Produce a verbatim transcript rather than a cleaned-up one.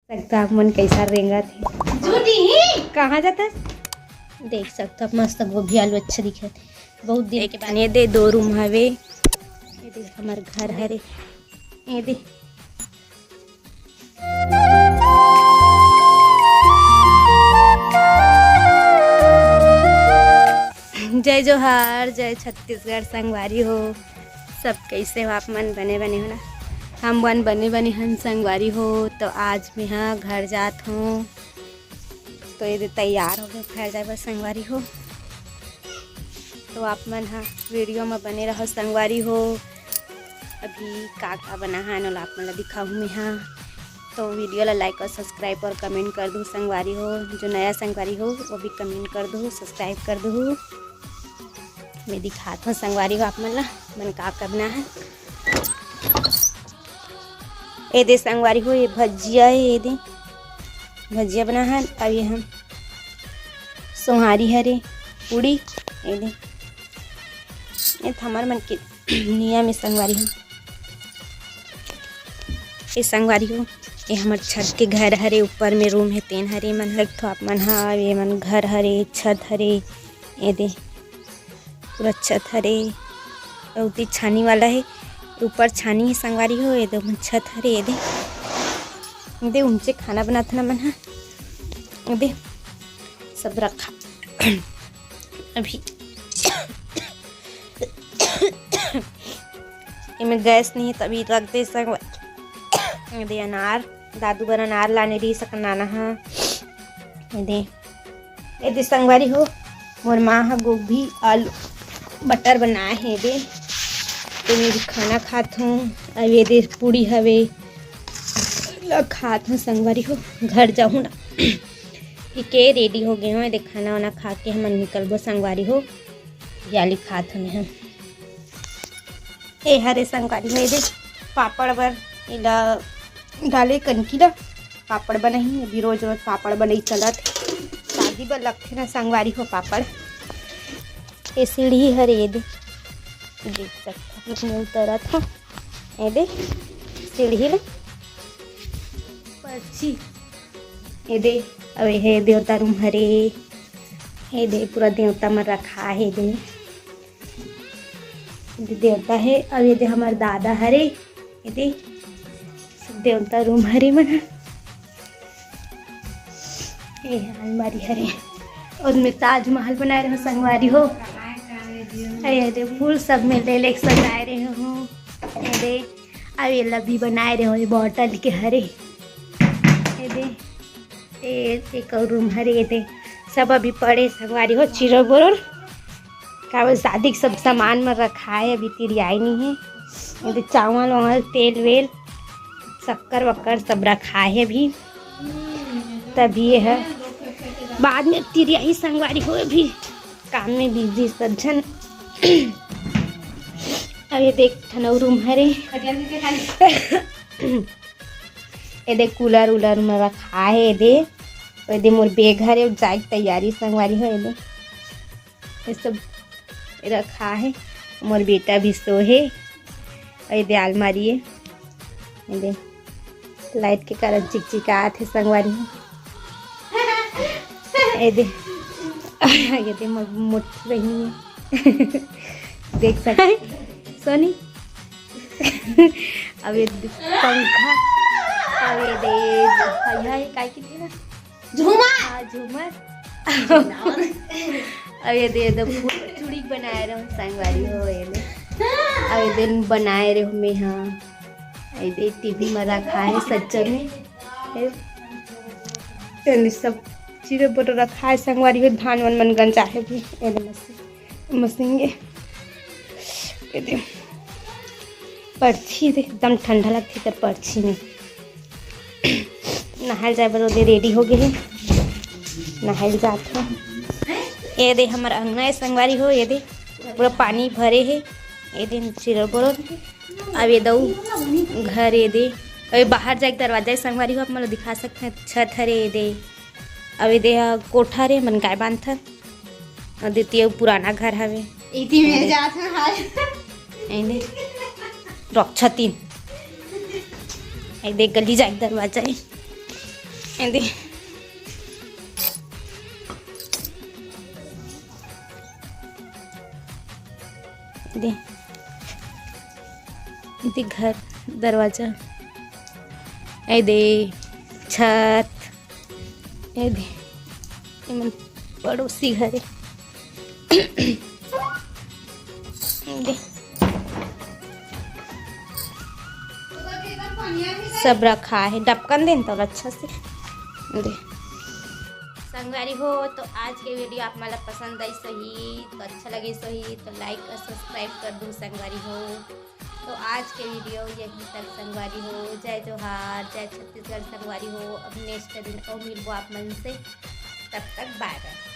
सकता आप मन कैसा रेंगत हे। कहाँ जाता? देख सकता आप, मस्त गोभी आलू अच्छा दिखत हे। बहुत दिन के बाद। ये दे दो रूम हवे। ये दे हमर घर हरे। ये दे। जय जोहार, जय छत्तीसगढ़ संगवारी हो। सब कैसे हो आप मन? बने बने हो ना? हम मन बने बने हन संगवारी हो। तो आज मैं हा घर जात हूँ। तो ये दे तैयार हो गए घर जाए बर संगवारी हो। तो आप मन हा वीडियो में बने रहो संगवारी हो। अभी का का बना है ओला आप मन ला दिखाहूँ मैं हा। तो वीडियो ला लाइक और सब्सक्राइब और कमेंट कर दो संगवारी हो। जो नया संगवारी हो वो भी कमेंट कर दो, सब्सक्राइब कर दो। मैं दिखात हूँ संगवारी हो आप मन ला मन का करना है। ए दे संगवारी हो, ये भजिया है, ये दे भजिया बना है। अब ये हम सोहारी हरे पूड़ी, ये दे ये हमर मन के नियम है संगवारी हो। ये संगवारी हो, ये हमर छत के घर हरे, ऊपर में रूम है, तेन हरे मन लग थो आप मन हा। ये मन घर हरे, छत हरे, ये दे पूरा छत हरे, अउ ओती छानी वाला हे, ऊपर छानी हे संगवारी हो। ये दे छत हरे, ये दे, ये दे उमचे खाना बनात हन हमन हा। ये दे सब रखा अभी। एमे गैस नहीं हे, तभी रख दे संगवारी। ये दे अनार, दादू बर अनार लाने रही सकन नाना हा। ये दे ए दे संगवारी हो, मोर माँ ह गोभी आलू बटर बनाए हे दे। तो मैं भी खाना खात हूँ। अब ये दे पूड़ी हवे, ल खात हूँ संगवारी हो, घर जाहूँ ना। ठीक है, रेडी हो गए हो, ये दे खाना वाना खा के हमन निकलबो संगवारी हो। याली खात हूँ मैं हम। ए हरे संगवारी हो, ये दे पापड़ बर एला डाले कनकी ला, पापड़ बनाही। अभी रोज रोज पापड़ बनई चलत हे, शादी बर लगथे ना संगवारी हो पापड़। ये सीढ़ी हरे, ये दे देख सकत हो, मैं उतरत हूँ। ये दे सीढ़ी ला परछी, ये दे। अब ये देवता रूम हरे, ये दे पूरा देवता मन रखा हे दे। ये दे देवता हे, अउ ये दे हमर दादा हरे, ये दे सब देवता रूम हरे मन ह। ये अलमारी हरे, और में ताजमहल बनाए रहे संगवारी हो। अउ ये दे फूल सब में ले लेके सजाए रहे हो। ये दे, अउ ये ला भी बनाए रहे हो, ये बॉटल के हरे। ये दे ए, एक और रूम हरे, ये दे सब अभी पड़े संगवारी हो, चिरर बोरर। काबर शादी के सब सामान मन रखाए, अभी तिरियाए नहीं हे। ये दे चावल वावल, तेल वेल, शक्कर वक्कर सब रखाए हे अभी। तभी ये है, बाद में तिरियाही संगवारी हो, अभी काम में बिजी सब झन। अब ये देख ठन अउ रूम हरे। ये दे कूलर उलर में रखा हे, ये दे, ये दे मोर बैग हरे, जाए के तैयारी संगवारी हो, ये दे, ये सब रखा हे। मोर बेटा भी सो हे, ये दे अलमारी हे, ये दे लाइट के कारण चिकचिकात हे संगवारी हो। ये दे, ये दे मोर मोटी बहिनी हे। देख सकते सोनी। अब ये दे पंखा, अब ये दे, हाय हाय, काय की थी ना? झूमर। हाँ, झूमर। अब ये दे, ये दे फूल चूड़ी बनाए रहे संगवारी हो, ये दे। अब ये दिन बनाए रहे मैं, हाँ। ये दे टीवी में रखा हे सज्जन में। ये, ये सब चीजें बोल रखा हे संगवारी हो, धान वन मन गंजा हे भी। ये दे मशीन। मशीन ये, ये दे, परछी दे, एकदम ठंडा लगथे त परछी में। नहाए जाए बर ओदे रेडी हो गए हे, नहाए जात हे। ये दे हमर अंगना हे संगवारी हो, ये दे पूरा पानी भरे हे। ये दे चिरर बोरर, अब ये दऊ घर, ये दे, अब ये बाहर जाए के दरवाजा हे संगवारी हो, आप मन ल दिखा सकते हैं, छत हरे, ये दे, अब ये दे हा कोठा रे, मन गाय बांधथन। अउ द्वितीय पुराना घर हवे। इति में जात हन हाल। एने रक्षा तीन। ए देख गली जाए के दरवाजा हे। ए दे, दे, दे घर, दरवाजा, ए दे, छत, ए दे, एमन पड़ोसी घर हे। दे। सब रखा है, ढक्कन देन तो अच्छा से दे। संगवारी हो, तो आज के वीडियो आप मन ला पसंद आइस होही, तो अच्छा लगिस होही, तो like और subscribe कर दू संगवारी हो। तो आज के वीडियो यहीं तक संगवारी हो। जय जोहार, जय छत्तीसगढ़ संगवारी हो। अब नेक्स्ट दिन अउ मिलबो आप मन से, तब तक बाय बाय।